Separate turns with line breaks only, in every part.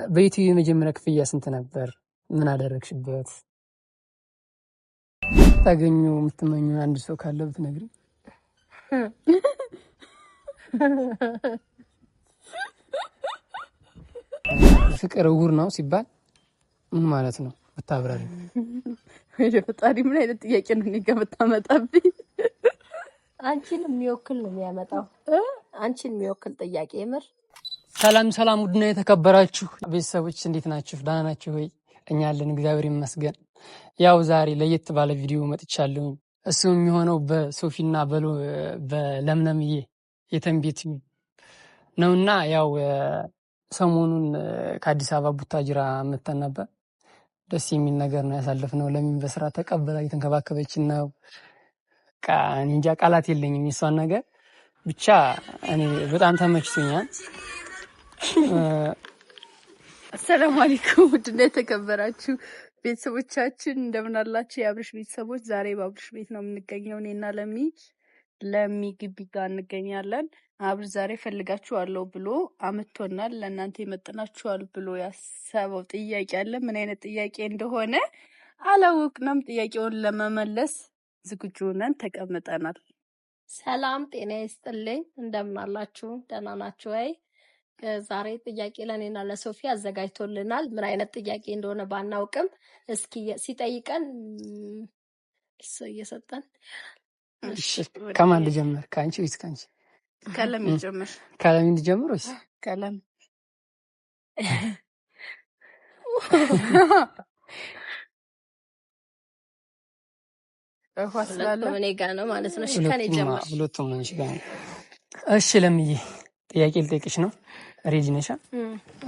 በዩቲዩብ የመጀመሪያ ክፍያ ስንት ነበር? ምን አደረግሽበት? ታገኙ የምትመኙ አንድ ሰው ካለ ብትነግሪኝ። ፍቅር እውር ነው ሲባል ምን ማለት ነው? ብታብራሪ።
ወይ ፈጣሪ፣ ምን አይነት ጥያቄ ነው እኔ ጋር የምታመጣብኝ?
አንቺን የሚወክል ነው የሚያመጣው። አንቺን የሚወክል ጥያቄ የምር።
ሰላም ሰላም፣ ውድና የተከበራችሁ ቤተሰቦች እንዴት ናችሁ? ደህና ናችሁ ወይ? እኛ አለን፣ እግዚአብሔር ይመስገን። ያው ዛሬ ለየት ባለ ቪዲዮ መጥቻለሁ። እሱ የሚሆነው በሶፊና በለምለምዬ የተንቤት ነውና ያው ሰሞኑን ከአዲስ አበባ ቡታጅራ መተን ነበር። ደስ የሚል ነገር ነው ያሳለፍነው። ለሚን በስራ ተቀብላ እየተንከባከበችን ነው። እንጃ ቃላት የለኝም የሷን ነገር፣ ብቻ እኔ በጣም ተመችቶኛል።
አሰላሙ አለይኩም ውድና የተከበራችሁ ቤተሰቦቻችን እንደምን አላችሁ? የአብርሽ ቤተሰቦች፣ ዛሬ በአብርሽ ቤት ነው የምንገኘው። እኔና ለሚ ለሚ ግቢ ጋር እንገኛለን። አብርሽ ዛሬ ፈልጋችኋለሁ ብሎ አምጥቶናል። ለእናንተ ይመጥናችኋል ብሎ ያሰበው ጥያቄ አለ። ምን አይነት ጥያቄ እንደሆነ አላወቅንም። ጥያቄውን ለመመለስ ዝግጁ ነን፣ ተቀምጠናል።
ሰላም ጤና ይስጥልኝ። እንደምን አላችሁ? ደህና ናችሁ ወይ? ዛሬ ጥያቄ ለእኔና ለሶፊ አዘጋጅቶልናል። ምን አይነት ጥያቄ እንደሆነ ባናውቅም እስኪ ሲጠይቀን እየሰጠን።
ከማን ልጀምር? ከአንቺ ወይስ ከአንቺ?
ከለም ጀምር።
ከለሚ ልጀምር ወይስ
ከለም? ውሃ ስላለ
ሁለቱም እኔ ጋ ነው ማለት ነው። እሺ ከኔ ጀምር።
ሁለቱም አንቺ ጋር ነው። እሺ ለምዬ፣ ጥያቄ ልጠይቅሽ ነው። Ready ነሻ?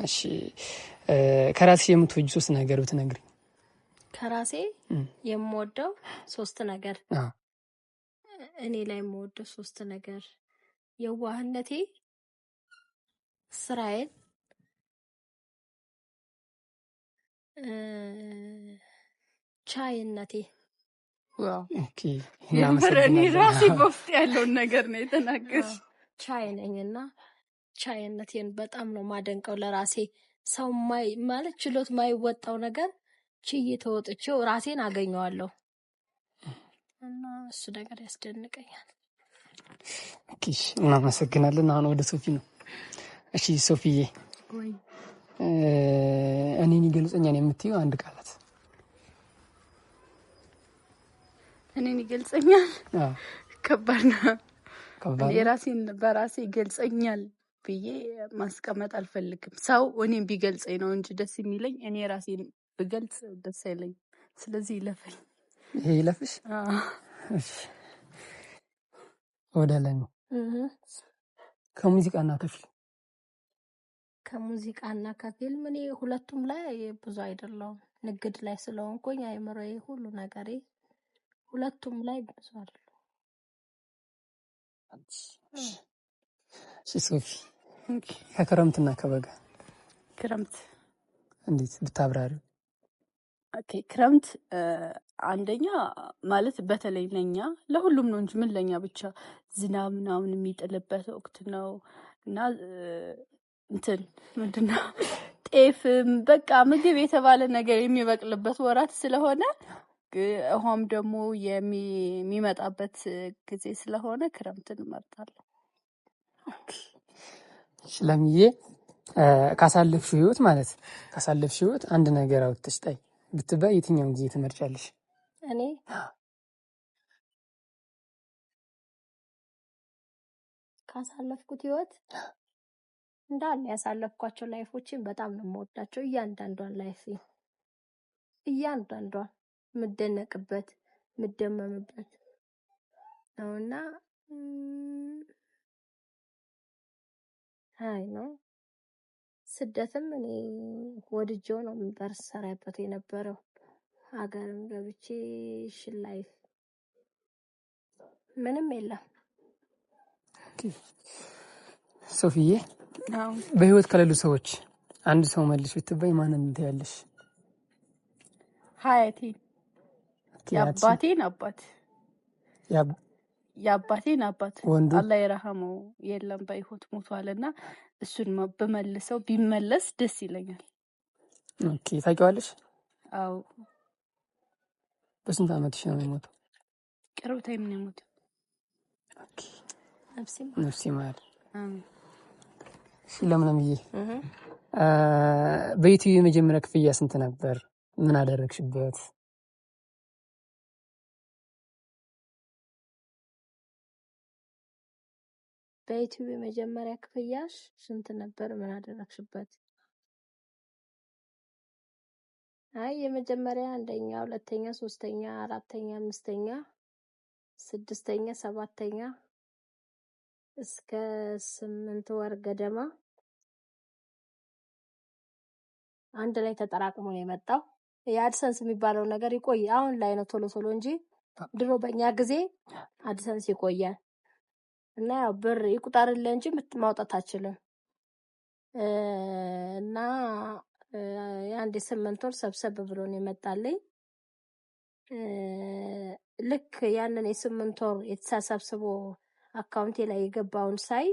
እሺ፣ ከራስሽ የምትወጂው ሶስት ነገር ብትነግሪኝ።
ከራሴ የምወደው ሶስት ነገር፣ እኔ ላይ የምወደው ሶስት ነገር የዋህነቴ፣ ስራዬን፣ ቻይነቴ።
Wow!
Okay፣
የምር እኔ
እናመሰግናለን።
ራሴ በውስጥ ያለውን ነገር ነው የተናገርሽ።
ቻይ ነኝ እና ቻይነቴን በጣም ነው ማደንቀው ለራሴ። ሰው ማለት ችሎት ማይወጣው ነገር ችዬ ተወጥቼው ራሴን አገኘዋለሁ እና እሱ ነገር ያስደንቀኛል።
Okay፣ እሺ፣ እናመሰግናለን። አሁን ወደ ሶፊ ነው። እሺ ሶፊዬ፣ እኔን ይገልጸኛል የምትይው አንድ ቃላት።
እኔን ይገልጸኛል?
አዎ።
ከባድ ነው።
ከባድ
እኔ
ነው።
ራሴን በራሴ ይገልጸኛል ብዬ ማስቀመጥ አልፈልግም። ሰው እኔን ቢገልጸኝ ነው እንጂ ደስ የሚለኝ፣ እኔ ራሴን ብገልጽ ደስ አይለኝም። ስለዚህ ይለፈኝ።
ይሄ ይለፍሽ።
አዎ።
እሺ፣ ወደ ለሚ። ከሙዚቃና ከፊልም።
ከሙዚቃና ከፊልም እኔ ሁለቱም ላይ ብዙ አይደለሁም። ንግድ ላይ ስለሆንኩኝ አይምሮዬ ሁሉ ነገሬ ሁለቱም ላይ ብዙ አይደለሁም።
እሺ ሶፊ፣ ከክረምትና ከበጋ።
ክረምት።
እንዴት ብታብራሪው?
Okay፣ ክረምት አንደኛ ማለት በተለይ ለኛ፣ ለሁሉም ነው እንጂ ምን ለኛ ብቻ፣ ዝናብ ምናምን የሚጥልበት ወቅት ነው እና እንትን ምንድነው ጤፍም በቃ ምግብ የተባለ ነገር የሚበቅልበት ወራት ስለሆነ ውሃም ደግሞ የሚመጣበት ጊዜ ስለሆነ ክረምትን እመርጣለሁ።
እሺ ለምዬ፣ ካሳለፍሽው ህይወት ማለት ካሳለፍሽው ህይወት አንድ ነገር አውጥተሽ ጣይ ብትባይ የትኛውን ጊዜ ትመርጫለሽ?
እኔ ካሳለፍኩት ህይወት እንዳለ ያሳለፍኳቸው life ኦችን በጣም ነው የምወዳቸው። እያንዳንዷን life፣ እያንዳንዷን የምደነቅበት የምደመምበት ነውና አይ ነው ስደትም እኔ ወድጄው ነው ነበር ሰራበት የነበረው። ሀገርም ገብቼ ሽን life ምንም የለም።
ሶፊዬ፣
አዎ።
በህይወት ከሌሉ ሰዎች አንድ ሰው መልሽ ብትባይ ማንን ትያለሽ?
ሀያቴ፣ የአባቴን አባት። የአባቴን አባት።
ወንዱ?
አላህ ይርሐመው፣ የለም በህይወት ሞቷል እና እሱን ብመልሰው ቢመለስ ደስ ይለኛል።
Okay፣ ታውቂዋለሽ?
አዎ።
በስንት ዓመትሽ ነው የሞተው?
ቅርብ time ነው የሞተው።
Okay፣
ነፍሴ
ነፍስ ይማር።
አሜን።
እሺ ለምለምዬ፣ በዩቲዩብ የመጀመሪያ ክፍያ ስንት ነበር? ምን አደረግሽበት?
በዩቲዩብ የመጀመሪያ ክፍያሽ ስንት ነበር? ምን አደረግሽበት? አይ የመጀመሪያ አንደኛ፣ ሁለተኛ፣ ሶስተኛ፣ አራተኛ፣ አምስተኛ፣ ስድስተኛ፣ ሰባተኛ እስከ 8 ወር ገደማ አንድ ላይ ተጠራቅሞ ነው የመጣው። የ AdSense የሚባለው ነገር ይቆይ አሁን ላይ ነው ቶሎ ቶሎ እንጂ ድሮ በእኛ ጊዜ AdSense ይቆያል እና ያው ብር ይቁጠርልህ እንጂ ማውጣት አችልም። እና የአንድ የ8 ወር ሰብሰብ ብሎ ነው የመጣልኝ። ልክ ያንን የ8 ወር የተሰብስቦ account ኤ ላይ የገባውን ሳይ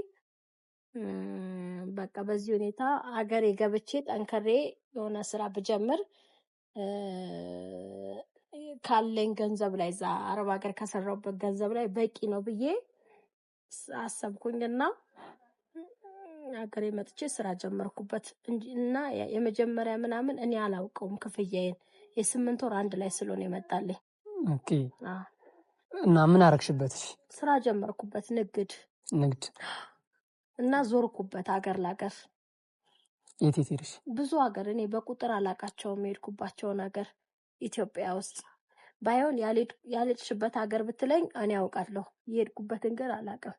በቃ በዚህ ሁኔታ አገሬ ገብቼ ጠንክሬ የሆነ ስራ ብጀምር ካለኝ ገንዘብ ላይ እዛ አረብ ሀገር ከሰራሁበት ገንዘብ ላይ በቂ ነው ብዬ አሰብኩኝና ሀገሬ መጥቼ ስራ ጀመርኩበት እንጂ እና የመጀመሪያ ምናምን እኔ አላውቀውም ክፍያዬን የ8 ወር አንድ ላይ ስለሆነ የመጣልኝ።
Okay።
አዎ።
እና ምን አረግሽበት?
ስራ ጀመርኩበት፣ ንግድ
ንግድ
እና ዞርኩበት ሀገር ለሀገር።
የት የት ሄድሽ?
ብዙ ሀገር እኔ በቁጥር አላውቃቸውም የሄድኩባቸውን ሀገር። ኢትዮጵያ ውስጥ ባይሆን ያልሄድሽበት ሀገር ብትለኝ እኔ አውቃለሁ፣ የሄድኩበትን ግን አላውቅም።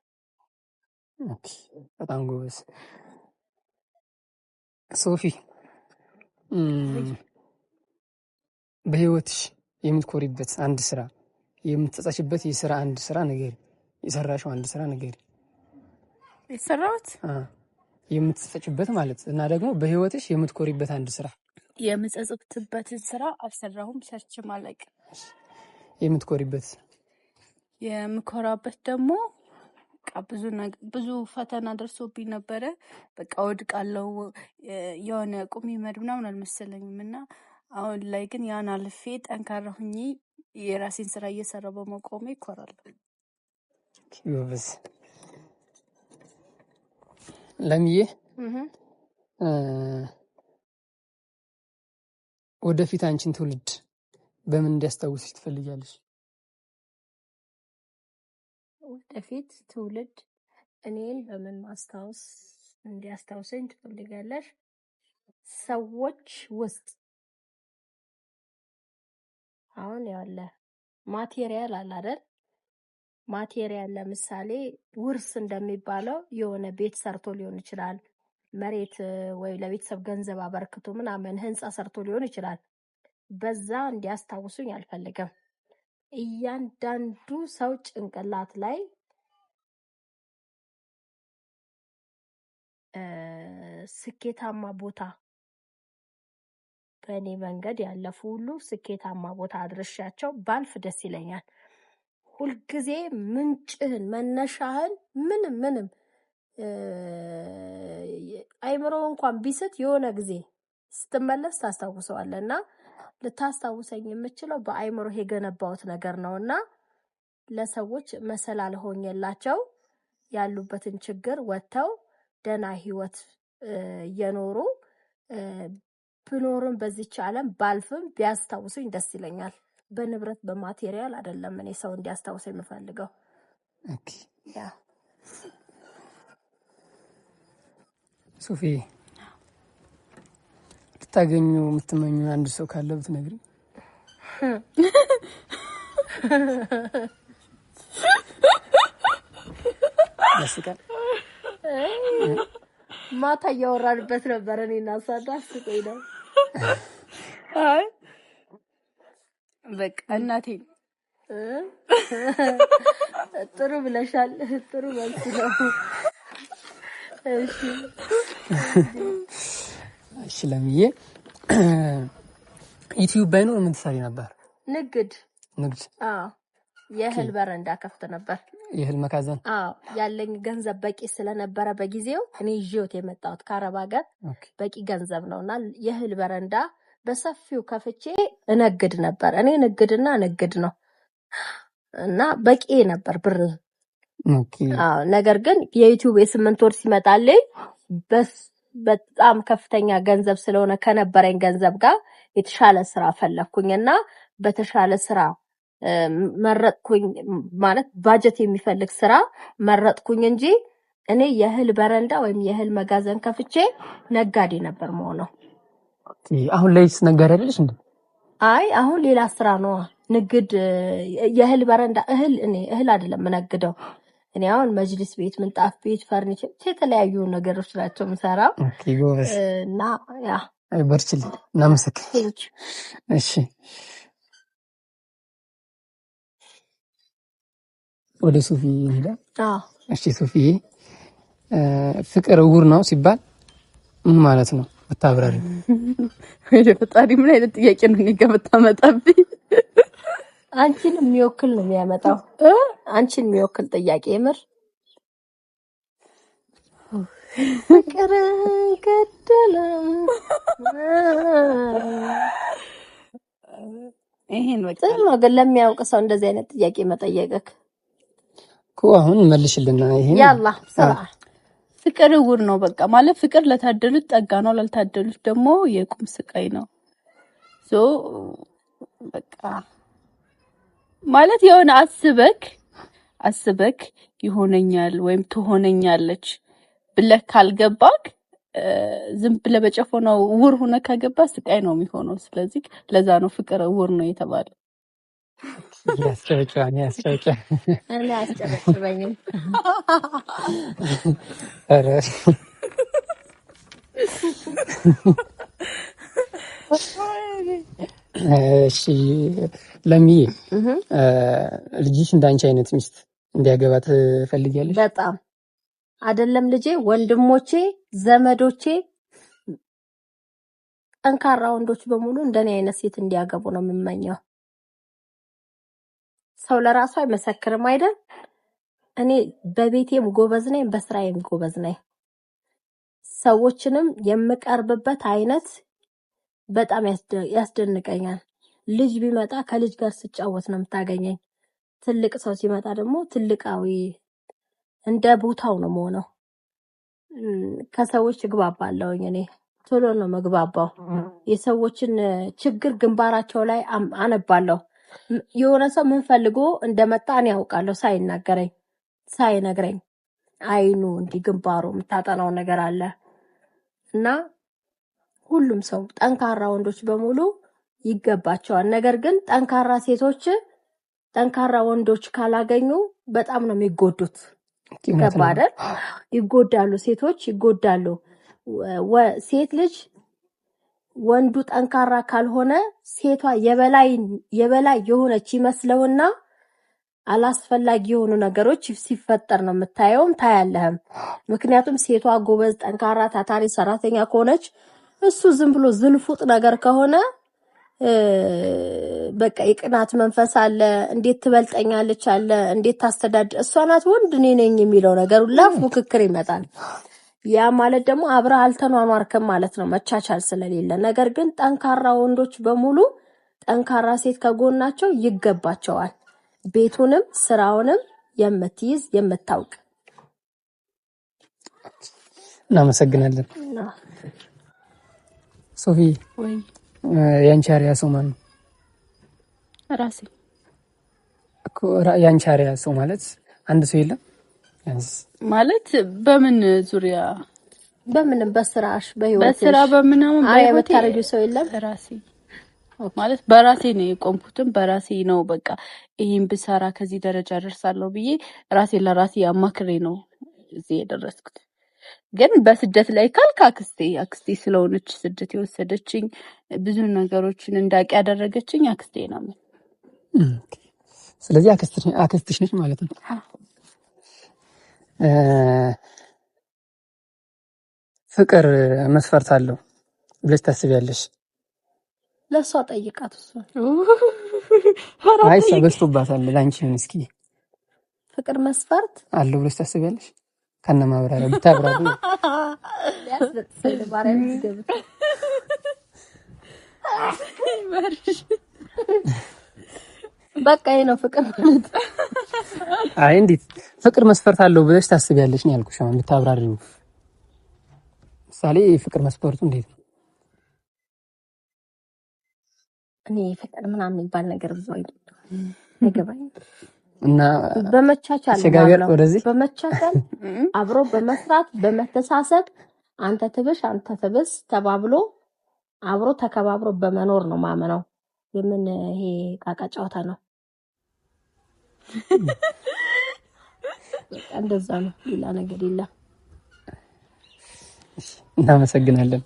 Okay፣ በጣም ጎበዝ ሶፊ። በህይወትሽ የምትኮሪበት አንድ ስራ፣ የምትጸጸችበት የስራ አንድ ስራ ንገሪ። የሰራሽው አንድ ስራ ንገሪ።
የሰራሁት
የምትጸጸችበት ማለት እና ደግሞ በህይወትሽ የምትኮሪበት አንድ ስራ።
የምጸጸትበትን ስራ አልሰራሁም፣ ሰርቼም አላውቅም።
የምትኮሪበት
የምኮራበት ደግሞ በቃ ብዙ ፈተና ደርሶብኝ ነበረ። በቃ ወድቃለሁ የሆነ ቁሚ መድ ምናምን አልመሰለኝም እና አሁን ላይ ግን ያን አልፌ ጠንካራ ሁኜ የራሴን ስራ እየሰራሁ በመቆሜ እኮራለሁ።
ጎበዝ ለምዬ። ወደፊት አንቺን ትውልድ በምን እንዲያስታውስሽ ትፈልጊያለሽ?
ወደፊት ትውልድ እኔን በምን ማስታወስ እንዲያስታውሰኝ ትፈልጊያለሽ? ሰዎች ውስጥ አሁን ያለ material አለ አይደል? material ለምሳሌ ውርስ እንደሚባለው የሆነ ቤት ሰርቶ ሊሆን ይችላል፣ መሬት ወይ ለቤተሰብ ገንዘብ አበርክቶ ምናምን ህንፃ ሰርቶ ሊሆን ይችላል። በዛ እንዲያስታውሱኝ አልፈልግም። እያንዳንዱ ሰው ጭንቅላት ላይ ስኬታማ ቦታ በእኔ መንገድ ያለፉ ሁሉ ስኬታማ ቦታ አድርሻቸው ባልፍ ደስ ይለኛል። ሁልጊዜ ምንጭህን መነሻህን ምንም ምንም አይምሮ እንኳን ቢስት የሆነ ጊዜ ስትመለስ ታስታውሰዋለህ እና ልታስታውሰኝ የምችለው በአይምሮ የገነባሁት ነገር ነውና ለሰዎች መሰላል ሆኜላቸው ያሉበትን ችግር ወጥተው ደህና ህይወት እየኖሩ ብኖርም በዚች ዓለም ባልፍም ቢያስታውሱኝ ደስ ይለኛል። በንብረት በ material አይደለም እኔ ሰው እንዲያስታውሰኝ የምፈልገው።
Okay።
ያ
ሶፊ፣ ልታገኙ የምትመኙ አንድ ሰው ካለ ብትነግሪኝ። ያስቃል።
ማታ እያወራንበት ነበር እኔና እሷ እና አስቆኝ ነው።
አይ በቃ እናቴ
ጥሩ ብለሻል። ጥሩ መልስ ነው። እሺ
እሺ ለምዬ፣ ዩቲዩብ ባይኖር ምን ትሰሪ ነበር?
ንግድ።
ንግድ።
አዎ። የእህል በረንዳ ከፍት ነበር።
የእህል መካዘን።
አዎ፣ ያለኝ ገንዘብ በቂ ስለነበረ በጊዜው እኔ ይዤውት የመጣሁት ከአረብ ሀገር በቂ ገንዘብ ነውና የእህል በረንዳ በሰፊው ከፍቼ እነግድ ነበር። እኔ ንግድና ንግድ ነው እና በቂ ነበር ብር። አዎ፣ ነገር ግን የዩቲዩብ የ8 ወር ሲመጣልኝ በጣም ከፍተኛ ገንዘብ ስለሆነ ከነበረኝ ገንዘብ ጋር የተሻለ ስራ ፈለግኩኝ እና በተሻለ ስራ መረጥኩኝ። ማለት ባጀት የሚፈልግ ስራ መረጥኩኝ እንጂ እኔ የእህል በረንዳ ወይም የእህል መጋዘን ከፍቼ ነጋዴ ነበር መሆነው።
አሁን ላይስ ነጋዴ አይደለሽ እንዴ?
አይ፣ አሁን ሌላ ስራ ነዋ። ንግድ የእህል በረንዳ እህል እኔ እህል አይደለም የምነግደው። እኔ አሁን መጅሊስ ቤት፣ ምንጣፍ ቤት፣ ፈርኒቸር የተለያዩ ነገሮች ናቸው የምሰራው።
Okay፣ ጎበዝ።
እና yeah።
አይ፣ በርችልኝ። እናመሰግናለን።
Thank you።
እሺ፣ ወደ ሶፊ እንሄዳለን።
አዎ።
እሺ ሶፊዬ፣ ፍቅር እውር ነው ሲባል ምን ማለት ነው? ብታብራሪ።
ወደ ፈጣሪ፣ ምን አይነት ጥያቄ ነው እኔ ጋር የምታመጣብኝ?
አንቺን የሚወክል ነው የሚያመጣው። አንቺን የሚወክል ጥያቄ የምር ፍቅር ገደለ።
ይሄን በቃ
ጥሩ ነው ግን ለሚያውቅ ሰው እንደዚህ አይነት ጥያቄ መጠየቅክ።
እኮ አሁን መልሽልና ይሄን።
ያላ ስራ።
ፍቅር እውር ነው በቃ። ማለት ፍቅር ለታደሉት ጸጋ ነው፣ ላልታደሉት ደግሞ የቁም ስቃይ ነው። So በቃ ማለት የሆነ አስበክ አስበክ ይሆነኛል ወይም ትሆነኛለች ብለህ ካልገባክ ዝም ብለህ በጨፈነው እውር ሆነ ከገባ ስቃይ ነው የሚሆነው። ስለዚህ ለዛ ነው ፍቅር እውር ነው የተባለው።
ያስጨበጭባል፣ ያስጨበጭባል።
እኔ አያስጨበጭበኝም።
ኧረ እሺ ለሚዬ፣ ልጅሽ እንዳንቺ አይነት ሚስት እንዲያገባ ትፈልጊያለሽ?
በጣም። አይደለም ልጄ፣ ወንድሞቼ፣ ዘመዶቼ ጠንካራ ወንዶች በሙሉ እንደኔ አይነት ሴት እንዲያገቡ ነው የምመኘው። ሰው ለራሱ አይመሰክርም አይደል? እኔ በቤቴም ጎበዝ ነኝ፣ በስራዬም ጎበዝ ነኝ። ሰዎችንም የምቀርብበት አይነት በጣም ያስደንቀኛል። ልጅ ቢመጣ ከልጅ ጋር ስጫወት ነው የምታገኘኝ። ትልቅ ሰው ሲመጣ ደግሞ ትልቃዊ እንደ ቦታው ነው መሆነው። ከሰዎች እግባባለሁኝ። እኔ ቶሎ ነው መግባባው። የሰዎችን ችግር ግንባራቸው ላይ አነባለሁ። የሆነ ሰው ምን ፈልጎ እንደመጣ እኔ ያውቃለሁ፣ ሳይናገረኝ ሳይነግረኝ አይኑ እንዲህ ግንባሩ የምታጠናው ነገር አለ። እና ሁሉም ሰው ጠንካራ ወንዶች በሙሉ ይገባቸዋል። ነገር ግን ጠንካራ ሴቶች ጠንካራ ወንዶች ካላገኙ በጣም ነው የሚጎዱት።
እውነት
ገባ
ነው።
አይደል? ይጎዳሉ፣ ሴቶች ይጎዳሉ። ሴት ልጅ ወንዱ ጠንካራ ካልሆነ ሴቷ የበላይ የበላይ የሆነች ይመስለውና አላስፈላጊ የሆኑ ነገሮች ሲፈጠር ነው የምታየውም ታያለህም። ምክንያቱም ሴቷ ጎበዝ፣ ጠንካራ፣ ታታሪ ሰራተኛ ከሆነች እሱ ዝም ብሎ ዝልፉጥ ነገር ከሆነ በቃ የቅናት መንፈስ አለ። እንዴት ትበልጠኛለች አለ። እንዴት ታስተዳድር እሷ ናት ወንድ እኔ ነኝ የሚለው ነገር ሁላ ፉክክር ይመጣል። ያ ማለት ደግሞ አብረህ አልተኗኗርክም ማለት ነው፣ መቻቻል ስለሌለ። ነገር ግን ጠንካራ ወንዶች በሙሉ ጠንካራ ሴት ከጎናቸው ይገባቸዋል። ቤቱንም ስራውንም የምትይዝ የምታውቅ።
እናመሰግናለን። ሶፊ፣
ወይ።
የአንቺ አርአያ ሰው ማን ነው?
ራሴ።
እኮ የአንቺ አርአያ ሰው ማለት አንድ ሰው የለም? ቢያንስ
ማለት በምን ዙሪያ?
በምንም፣ በስራሽ፣
በስራ
በህይወትሽ
በምናምን
አርአያ
በህይወቴ
የምታደርጊው ሰው የለም?
ራሴ። ማለት በራሴ ነው የቆምኩትም በራሴ ነው። በቃ ይህን ብሰራ ከዚህ ደረጃ ደርሳለሁ ብዬ ራሴ ለራሴ አማክሬ ነው እዚህ የደረስኩት። ግን በስደት ላይ ካልክ አክስቴ ስለሆነች ስደት የወሰደችኝ ብዙ ነገሮችን እንዳውቅ ያደረገችኝ አክስቴ ነው።
ስለዚህ አክስትሽ ነች ማለት ነው። ፍቅር መስፈርት አለው ብለሽ ታስቢያለሽ?
ለእሷ ጠይቃት እሱን።
አይ እሷ በዝቶባታል። ለአንቺ ይሁን እስኪ
ፍቅር መስፈርት
አለው ብለሽ ታስቢያለሽ? ከነ ማብራሪያ ብታብራሪ።
ሊያስለቅሰኝ ነው። ማርያም ትገብት በቃ ይሄ ነው ፍቅር ማለት።
አይ እንዴት ፍቅር መስፈርት አለው ብለሽ ታስቢያለሽ ነው ያልኩሽ። አሁን ብታብራሪው ምሳሌ ፍቅር መስፈርቱ እንዴት ነው?
እኔ ፍቅር ምናምን የሚባል ነገር ብዙ አይደለም አይገባኝም።
እና
በመቻቻል ነው
ሸጋገር
ማምነው።
ወደዚህ
በመቻቻል አብሮ በመስራት በመተሳሰብ፣ አንተ ትብሽ አንተ ትብስ ተባብሎ አብሮ ተከባብሮ በመኖር ነው ማምነው። የምን ይሄ ቃቃ ጨዋታ ነው? በቃ እንደዛ ነው፣ ሌላ ነገር የለም።
እናመሰግናለን።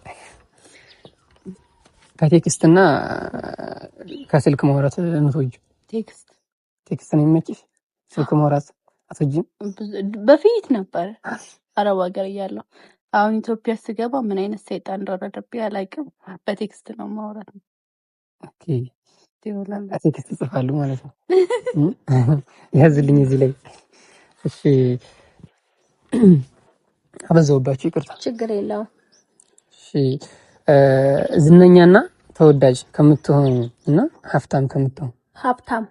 ከ text ና ከስልክ ማውራት የምትወጂው?
text።
text ነው የሚመችሽ? ስልክ ማውራት አትወጂም?
በፊት ነበር አረብ ሀገር እያለሁ። አሁን ኢትዮጵያ ስገባ ምን አይነት ሰይጣን እንደወረደብኝ አላውቅም። በ text ነው ማውራት።
okay፣
ይሆናል።
text ይጽፋሉ ማለት ነው። ያዝልኝ እዚህ ላይ እሺ። አበዛውባችሁ፣ ይቅርታ።
ችግር የለውም።
እሺ፣ ዝነኛና ተወዳጅ ከምትሆን እና ሀብታም ከምትሆን?
ሀብታም።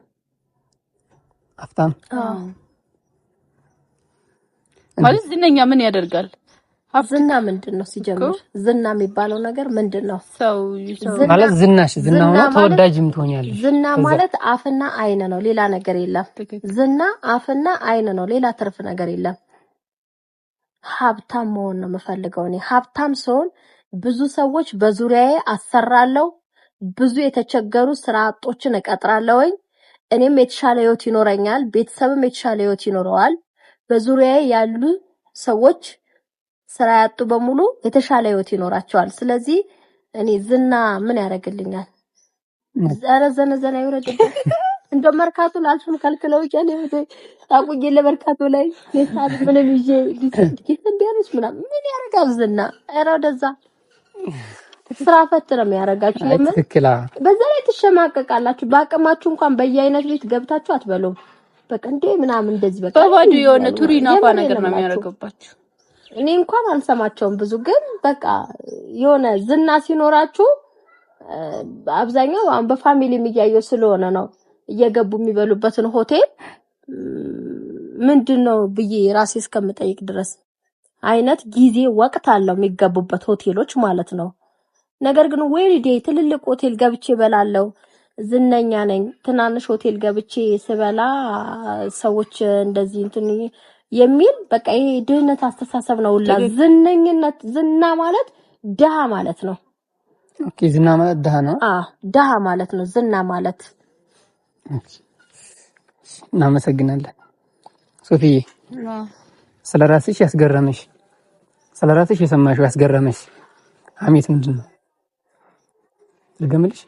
ሀብታም።
አዎ።
ማለት ዝነኛ ምን ያደርጋል? ሀብት
ዝና ምንድን ነው ሲጀምር? ዝና የሚባለው ነገር ምንድን ነው?
ሰው ሰው
ዝና
ማለት ዝናሽ ዝና
ዝና
ሆኖ
ማለት
ተወዳጅም ትሆኛለሽ።
ዝና
ከዛ
ማለት አፍና አይን ነው፣ ሌላ ነገር የለም።
ትክክል።
ዝና አፍና አይን ነው፣ ሌላ ትርፍ ነገር የለም። ሀብታም መሆን ነው የምፈልገው እኔ። ሀብታም ስሆን ብዙ ሰዎች በዙሪያዬ አሰራለሁ፣ ብዙ የተቸገሩ ስራ አጦችን እቀጥራለሁኝ። እኔም የተሻለ ህይወት ይኖረኛል፣ ቤተሰብም የተሻለ ህይወት ይኖረዋል። በዙሪያዬ ያሉ ሰዎች ስራ ያጡ በሙሉ የተሻለ ህይወት ይኖራቸዋል። ስለዚህ እኔ ዝና ምን ያደርግልኛል? ኧረ ዘነዘና ይውረድብኝ። እንደው መርካቶ ላልፍም ከልክለውኛል። አቁዬ ለመርካቶ ላይ ፌስታል ምንም ይዤ ቢያለች ምናምን ምን ያደርጋል ዝና? ኧረ ወደዛ ስራ ፈት ነው የሚያደርጋችሁ።
አይ
የምር
ትክክል።
በዛ ላይ ትሸማቀቃላችሁ። በአቅማችሁ እንኳን በየአይነት ቤት ገብታችሁ አትበሉም። በቃ እንዴ ምናምን እንደዚህ በቃ
በባዶ የሆነ
ይበሉ
ቱሪ ናፋ
የምሬን
ነገር
ነው
ነው
የምላችሁ።
የሚያደርግባችሁ።
እኔ እንኳን አልሰማቸውም ብዙ፣ ግን በቃ የሆነ ዝና ሲኖራችሁ አብዛኛው አሁን በ family የሚያየው ስለሆነ ነው እየገቡ የሚበሉበትን ሆቴል ምንድን ነው ብዬ ራሴ እስከምጠይቅ ድረስ አይነት ጊዜ ወቅት አለው የሚገቡበት ሆቴሎች ማለት ነው። ነገር ግን ዌልዴ ትልልቅ ሆቴል ገብቼ እበላለሁ፣ ዝነኛ ነኝ። ትናንሽ ሆቴል ገብቼ ስበላ ሰዎች እንደዚህ እንትን የሚል በቃ ይሄ ድህነት አስተሳሰብ ነው ሁላ።
ትክክል።
ዝነኝነት ዝና ማለት ድሃ ማለት ነው።
okay፣ ዝና ማለት ድሃ ነው።
አዎ ድሃ ማለት ነው ዝና ማለት።
okay፣ እናመሰግናለን። ሶፊዬ ስለ ራስሽ ያስገረመሽ፣ ስለ ራስሽ የሰማሽው ያስገረመሽ ሀሜት ምንድን ነው? ልገምልሽ።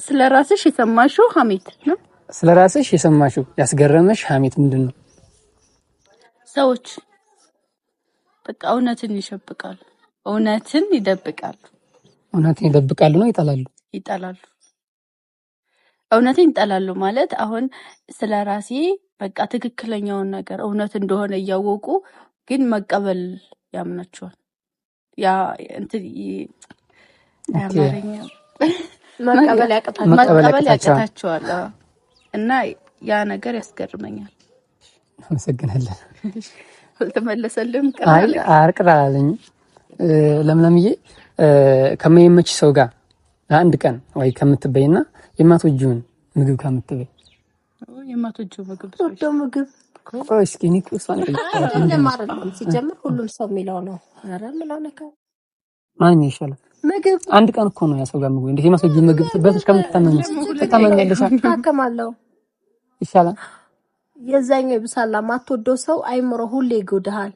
ስለ ራስሽ የሰማሽው ሀሜት ነው።
ስለ ራስሽ የሰማሽው ያስገረመሽ ሀሜት ምንድን ነው?
ሰዎች በቃ እውነትን ይሸብቃሉ፣ እውነትን ይደብቃሉ፣
እውነትን ይደብቃሉ ነው ይጠላሉ?
ይጠላሉ። እውነትን ይጠላሉ ማለት አሁን ስለ ራሴ በቃ ትክክለኛውን ነገር እውነት እንደሆነ እያወቁ ግን መቀበል ያምናቸዋል። ያ እንትን
okay፣
አማርኛ
መቀበል ያቅታል።
መቀበል
መቀበል
ያቅታቸዋል።
ያቅታቸዋል። አዎ። እና ያ ነገር ያስገርመኛል።
እናመሰግናለን።
አልተመለሰልም። ቅር
አይ
አለክ?
አርቅር አላለኝም። ለምለምዬ ከማይመች ሰው ጋር ለአንድ ቀን ወይ ከምትበይና የማትወጂውን ምግብ ከምትበይ?
የማትወጂው ምግብ
ወደው ምግብ
ቆይ እስኪ እኔ እኮ እሷን የጠየቅኳት ምንድን
አይደለም
ነው?
አይደለም፣ ሲጀምር ሁሉም ሰው የሚለው ነው። ኧረ ምለው ነገር
ማንኛው ይሻላል?
ምግብ
አንድ ቀን እኮ ነው ያ ሰው ጋር ምግብ እንዴት የማትወጂውን ምግብ በልተሽ ከምትታመሚ ትታመሚያለሽ።
ታከማለሁ።
ይሻላል።
የዛኛው ይብሳላ። ማትወደው ሰው አይምሮ ሁሌ ይጎድሃል።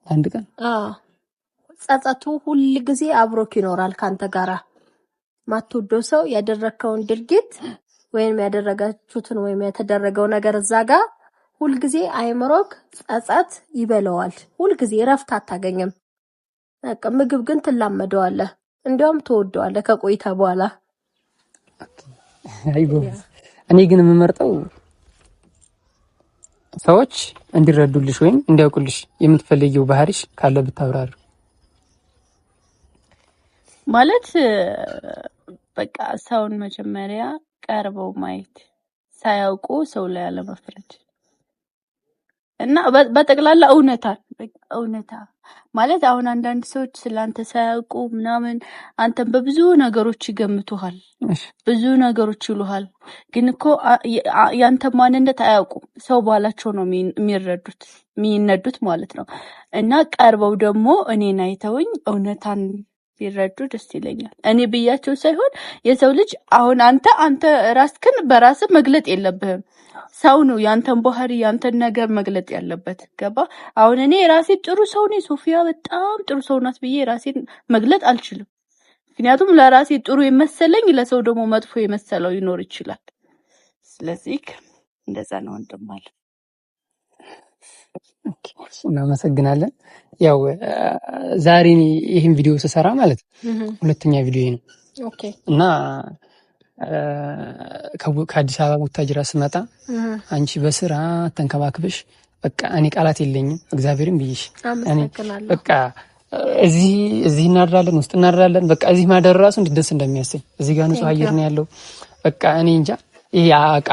አንድ ቀን
አዎ ጸጸቱ ሁል ጊዜ አብሮክ ይኖራል ካንተ ጋራ። ማትወደው ሰው ያደረግከውን ድርጊት ወይም ያደረጋችሁትን ወይም የተደረገው ነገር እዛ ጋር ሁልጊዜ አይምሮክ ጸጸት ይበለዋል። ሁልጊዜ እረፍት አታገኝም። በቃ ምግብ ግን ትላመደዋለህ፣ እንዲያውም ትወደዋለህ ከቆይታ በኋላ።
okay። አይ ጎበዝ። እኔ ግን የምመርጠው ሰዎች እንዲረዱልሽ ወይም እንዲያውቁልሽ የምትፈልጊው ባህሪሽ ካለ ብታብራሪ።
ማለት በቃ ሰውን መጀመሪያ ቀርበው ማየት፣ ሳያውቁ ሰው ላይ አለመፍረድ እና በጠቅላላ እውነታ፣ በቃ እውነታ ማለት አሁን አንዳንድ ሰዎች ስለአንተ ሳያውቁ ምናምን አንተን በብዙ ነገሮች ይገምቱሃል፣ ብዙ ነገሮች ይሉሃል። ግን እኮ ያንተ ማንነት አያውቁም። ሰው ባላቸው ነው የሚረዱት የሚነዱት ማለት ነው። እና ቀርበው ደግሞ እኔን አይተውኝ እውነታን ቢረዱ ደስ ይለኛል። እኔ ብያቸው ሳይሆን የሰው ልጅ አሁን አንተ ራስክን በራስህ መግለጥ የለብህም። ሰው ነው ያንተን ባህሪ ያንተን ነገር መግለጥ ያለበት። ገባ? አሁን እኔ ራሴ ጥሩ ሰው ነኝ፣ ሶፊያ በጣም ጥሩ ሰው ናት ብዬ ራሴን መግለጥ አልችልም። ምክንያቱም ለራሴ ጥሩ የመሰለኝ ለሰው ደግሞ መጥፎ የመሰለው ይኖር ይችላል። ስለዚህ እንደዛ ነው ወንድም አለ።
እናመሰግናለን። ያው ዛሬ እኔ ይህን ቪዲዮ ስሰራ ማለት ሁለተኛ ቪዲዮ ነው እና ከአዲስ አበባ ቡታጅራ ስመጣ አንቺ በስራ ተንከባክበሽ በቃ እኔ ቃላት የለኝም። እግዚአብሔርም ብዬሽ እኔ
አመሰግናለሁ።
በቃ እዚህ እናድራለን፣ ውስጥ እናድራለን። በቃ እዚህ ማደር ራሱ እንዴት ደስ እንደሚያሰኝ እዚህ ጋር ንጹህ አየር ነው ያለው። በቃ እኔ እንጃ ይሄ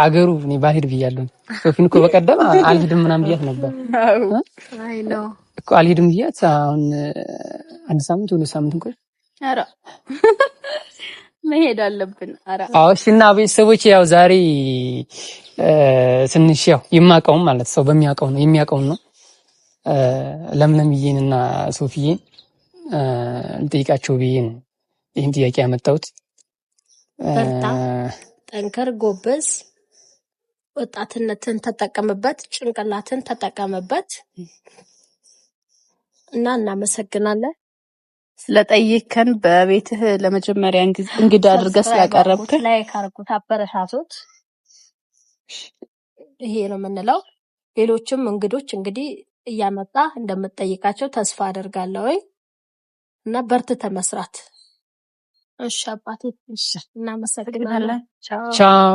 አገሩ እኔ ባልሄድ ብያለሁ። ሶፊን እኮ በቀደም አልሄድም ምናምን ብያት ነበር
አይ ነው
እኮ አልሄድም ብያት። አሁን አንድ ሳምንት 2 ሳምንት እንኳን
ኧረ መሄድ አለብን። ኧረ
አዎ እሺ። እና ቤተሰቦች ያው ዛሬ ትንሽ ያው የማውቀውን ማለት ሰው በሚያውቀው ነው የሚያውቀውን ነው ለምለምዬን እና ሶፊዬን ልጠይቃቸው ብዬ ነው ይህን ጥያቄ ያመጣሁት።
በርታ፣ ጠንከር፣ ጎበዝ፣ ወጣትነትን ተጠቀምበት፣ ጭንቅላትን ተጠቀምበት እና እናመሰግናለን።
ስለጠየቅከን በቤትህ ለመጀመሪያ እንግዳ አድርገህ
subscribe አድርጉት፣
ስላቀረብከን
like አድርጉት፣ አበረታቱት። ይሄ ነው የምንለው። ሌሎችም እንግዶች እንግዲህ እያመጣ እንደምትጠይቃቸው ተስፋ አደርጋለሁ እና በርትተህ መስራት። እሺ አባቴ፣ እናመሰግናለን።
ቻው።
ቻው።